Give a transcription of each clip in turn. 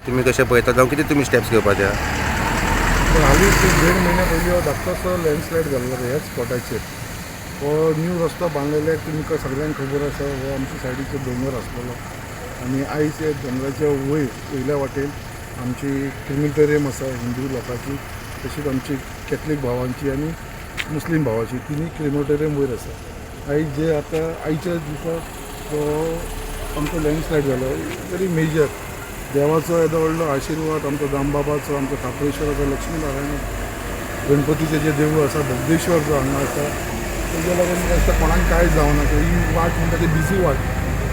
तुमी कशें पळयता जावं कितें तुमी स्टेप्स घेवपाचे आहा? पण हालींच एक देड म्हयन्या पयलीं हो धाकटोसो लँडस्लायड जाल्लो ह्याच स्पॉटाचेर. हो न्यू रस्तो बांदलेले तुमकां सगल्यांक खबर आसा. हो आमच्या सायडीचो दोंगर आसलेलो आनी आयज ह्या दोंगराच्या वयर वयल्या वाटेन आमची क्रिमिटोरियम आसा हिंदू लोकांची, तशीच आमची कॅथलीक भावांची आनी मुस्लीम भावाची, तिनूय क्रिमिटोरियम वयर आसा. आयज जे आतां आयच्या दिसा हो आमचो लँडस्लायड जालो व्हेरी मेजर. देवाचो येदो व्हडलो आशिर्वाद आमचो दामबाबाचो, आमचो खाप्रेश्वराचो, लक्ष्मी नारायण गणपतीचें जें देवूळ आसा, बोगदेश्वर जो हांगा आसा, तेज्या लागून म्हाका दिसता कोणाक कांय जावना. कित्याक ही वाट म्हणटा ती बिजी वाट,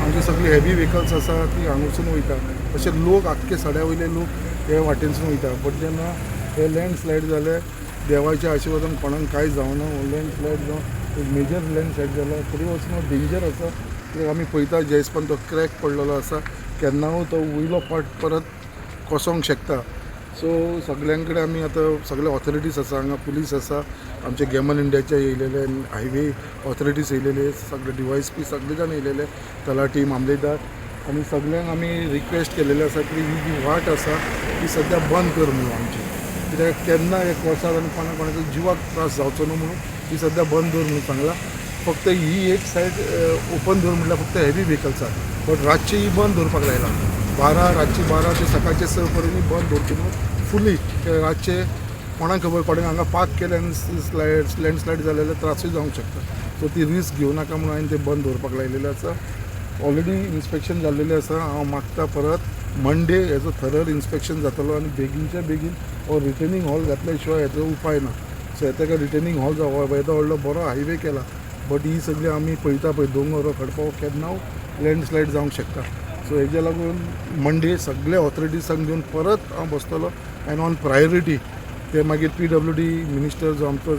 आमची सगळी हेवी व्हेकल्स आसा ती हांगासून वयता, तशें लोक आख्खे सड्या वयले लोक हे वाटेनसून वयता. बट जेन्ना हे लँडस्लायड जाले, देवाच्या आशिर्वादान कोणाक कांय जावना. हो लँडस्लायड जावन एक मेजर लँडस्लायड जाला तरी वचून डेंजर आसा, कित्याक आमी पळयता जे हिसपान तो क्रॅक पडलेलो आसा, केन्नाय तो वयलो पार्ट परत कोसोंक शकता. सो सगल्यां कडेन आमी आतां सगळे ऑथॉरिटीज आसा हांगा, पुलीस आसा, आमचे गॅमन इंडियाचे येयलेले, हायवे ऑथॉरिटीज येयलेले, सगळे डीवायएसपी सगळे जाण येयलेले, तलाठी, मामलेदार, आनी सगल्यांक आमी रिक्वेस्ट केलेले आसा की ही जी वाट आसा ती सद्या बंद कर म्हणून आमची, कित्याक केन्ना हे कोसळत आनी कोणा कोणाच्या जिवाक त्रास जावचो न्हू म्हणून ती सद्या बंद दवर म्हणून सांगलां. फक्त ही एक सायड ओपन दवर म्हटल्यार फक्त हेवी व्हेकल्साक, बट रातची ही बंद दवरपाक लायला. 12, रातची 12 ते सकाळचे 6 पर्यंत ही बंद दवरची न्हू फुली, कित्याक रातचे कोणाक खबर कोणें हांगा पार्क केलें आनी स्लायड लँडस्लायड जाले जाल्यार त्रासूय जावंक शकता. सो ती रिस्क घेवं नाका म्हणून हांवें तें बंद दवरपाक लायलेलें आसा. ऑलरेडी इन्स्पेक्शन जाल्लेलें आसा. हांव मागता परत मंडे हेजो थरर इन्स्पेक्शन जातलो आनी बेगीनच्या बेगीन हो रिटेनिंग हॉल घातल्या शिवाय हेजो उपाय ना. सो ताका रिटेनिंग हॉल जावं. येदो व्हडलो बरो हायवे केला, बट ही सगळी आमी पळयता पळय दोंगर हो खडपो, केन्ना लँडस्लायड जावंक शकता. सो हेज्या लागून मंडे सगळे ऑथॉरिटीजांक घेवन परत हांव बसतलो एन्ड ऑन प्रायोरिटी ते मागीर पीडब्ल्यूडी मिनिस्टर जो आमचो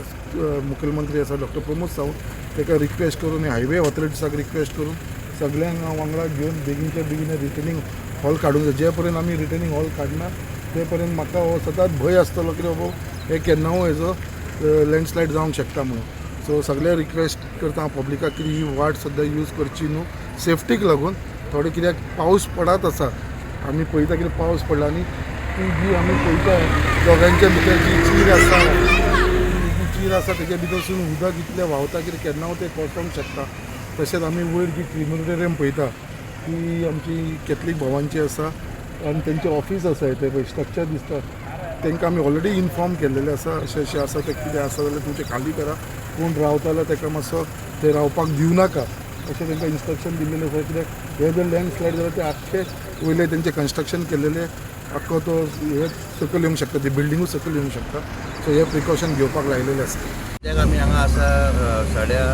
मुखेलमंत्री आसा डॉक्टर प्रमोद सावंत, ताका रिक्वेस्ट करून, हायवे ऑथॉरिटीजाक रिक्वेस्ट करून, सगळ्यांक हांव वांगडा घेवन बेगीनच्या बेगीन रिटेनिंग हॉल काडूंक जाय. जे पर्यंत आमी रिटेनिंग हॉल काडना ते पर्यंत म्हाका हो सदांच भंय आसतलो की बाबा हे केन्नाय हेजो लँडस्लायड जावंक शकता म्हणून. सो सगळे रिक्वेस्ट करता हांव पब्लिकाक की ही वाट सद्या यूज करची न्हू सेफ्टीक लागून थोडे, कित्याक पावस पडत आसा. आमी पळयता कितें पावस पडला आनी ती जी आमी पळयता दोगांच्या भितर जी चीर आसा, ती जी चीर आसा तेच्या भितरसून उदक इतलें व्हांवता की केन्ना तें कोसळोंक शकता. तशेंच आमी वयर जी क्रिमिटोरियम पळयता ती आमची कॅथलीक भावांची आसा आनी तेंचें ऑफीस आसा, तें पळय स्ट्रक्चर दिसता. तांकां आमी ऑलरेडी इन्फॉर्म केल्लेलें आसा, अशें अशें आसा, तें कितें आसा जाल्यार तुमचें खाली करा, कोण रावता जाल्यार ताका मातसो थंय रावपाक दिवं नाका अशें तांकां इन्स्ट्रक्शन दिल्लेलें आसा. कित्याक हे जर लँडस्लायड जाल्यार ते आख्खे वयले तेंचें कन्स्ट्रक्शन केल्लेलें आख्खो तो हे सकयल येवंक शकता, ती बिल्डिंगूच सकयल येवंक शकता. सो हे प्रिकॉशन घेवपाक लायलेलें आसा. सद्याक आमी हांगा आसा सड्या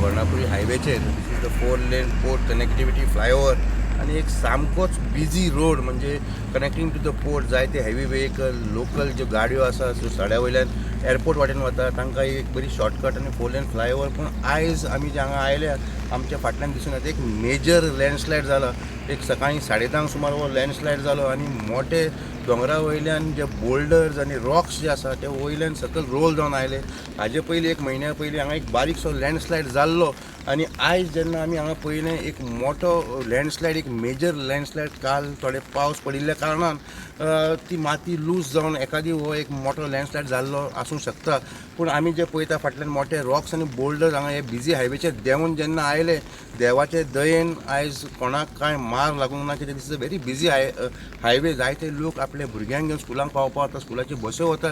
वर्णापुरी हायवेचेर. This is the four lane port connectivity flyover आनी एक सामकोच बिजी रोड, म्हणजे कनेक्टींग टू the port. जायते हेवी व्हेकल, लोकल ज्यो गाडयो आसा त्यो सड्या वयल्यान एअरपोर्ट वाटेन वता, तांकां एक बरी शॉर्टकट आनी फोर लेन फ्लायओवर. पूण आयज आमी जे हांगा आयल्या, आमच्या फाटल्यान दिसून येता एक मेजर लँडस्लायड जाला. एक सकाळीं 10:30 सुमार हो लँडस्लायड जालो आनी मोटे दोंगरा वयल्यान जे बोल्डर्स आनी रॉक्स जे आसा ते वयल्यान सकयल रोल जावन आयले. हाजे पयलीं एक म्हयन्या पयलीं हांगा एक बारीकसो लँडस्लायड जाल्लो आनी आयज जेन्ना आमी हांगा पळयलें, एक मोठो लँडस्लायड, एक मेजर लँडस्लायड. काल थोडे पावस पडिल्ल्या कारणान ती माती लूज जावन एकादी हो एक मोठो लँडस्लायड जाल्लो आसूंक शकता. पूण आमी जे पळयता फाटल्यान मोठे रॉक्स आनी बोल्डर्स हांगा हे बिजी हायवेचेर देंवून जेन्ना आयले, देवाचे दयेन आयज कोणाक कांय मार लागूंक ना, कित्याक this is a very busy highway. जायते लोक आपल्या भुरग्यांक घेवन स्कुलांक पावपाक वता, स्कुलाच्यो बस्यो वता.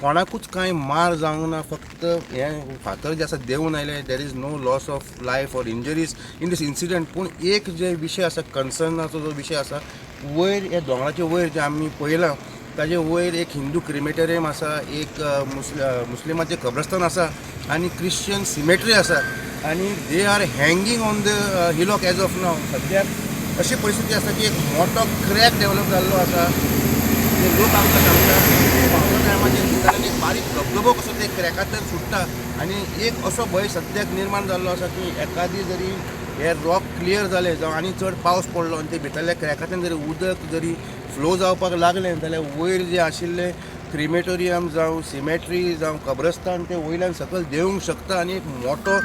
कोणाकूच कांय मार जावंक ना, फक्त हे फातर जे आसा देंवून आयले. There is no loss of life or injuries in this incident. पूण एक जे विशय आसा, कन्सर्नाचो जो विशय आसा, वयर ह्या दोंगराचे वयर जे आमी पळयलां, ताजे वयर एक हिंदू क्रिमेटोरियम आसा, एक मुस्लिमाचें कब्रस्तान आसा आनी क्रिश्चन सिमेट्री आसा आनी they are hanging on the hillock as of now. सद्याक अशी परिस्थिती आसा की एक मोठो क्रॅक डेवलप जाल्लो आसा. ते लोक आमकां सांगता, पावसा टायमाचेर भितरल्यान एक बारीक धबधबो कसो ते क्रॅकांतल्यान सुट्टा आनी एक असो भंय सद्याक निर्माण जाल्लो आसा की एकादी जरी हे रॉक क्लियर जाले जावं आनी चड पावस पडलो आनी ते भितरल्या क्रॅकांतल्यान जरी उदक जरी फ्लो जावपाक लागलें जाल्यार वयर जे आशिल्ले क्रिमेटोरियम जावं सिमेट्री जावं कब्रस्तान ते वयल्यान सकयल देंवूंक शकता आनी एक मोठो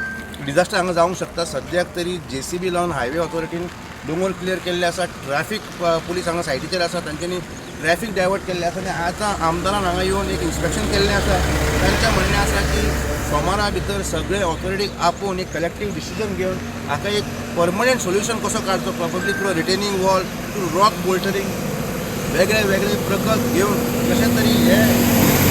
डिजास्टर हांगा जावंक शकता. सद्याक तरी जेसीबी लावन हायवे ऑथॉरिटीन दोंगर क्लियर केल्ले आसा. ट्रॅफिक पुलीस हांगा सायटीचेर आसा. तांच्यांनी ट्रॅफिक डायवर्ट केल्लें आसा आनी आतां आमदारान हांगा येवन एक इन्स्पेक्शन केल्लें आसा. तांचें म्हणणें आसा की सोमारा भितर सगळे ऑथॉरिटीक आपोवन एक कलेक्टीव डिसिजन घेवन हाका एक परमनंट सोल्युशन कसो काडचो, probably through retaining wall, through rock bolstering, वेगळे वेगळे प्रकल्प घेवन कशें तरी हे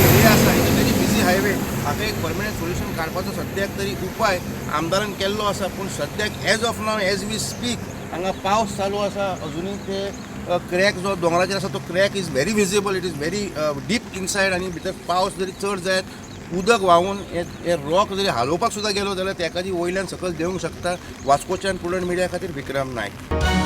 एरिया आसा, it's very busy highway, हाका एक परमनंट सोल्युशन काडपाचो सद्याक तरी उपाय आमदारान केल्लो आसा. पूण सद्याक as of now, as we speak, हांगा पावस चालू आसा. अजुनूय ते क्रॅक जो दोंगराचेर आसा तो crack is very visible, it is very deep inside. आनी भितर पावस जरी चड जायत, उदक व्हांवून हे रॉक जरी हालोवपाक सुद्दां गेलो जाल्यार तेका वयल्यान सकयल देंवूंक शकता. वास्कोच्यान प्रुडंट मिडिया खातीर विक्रम नायक.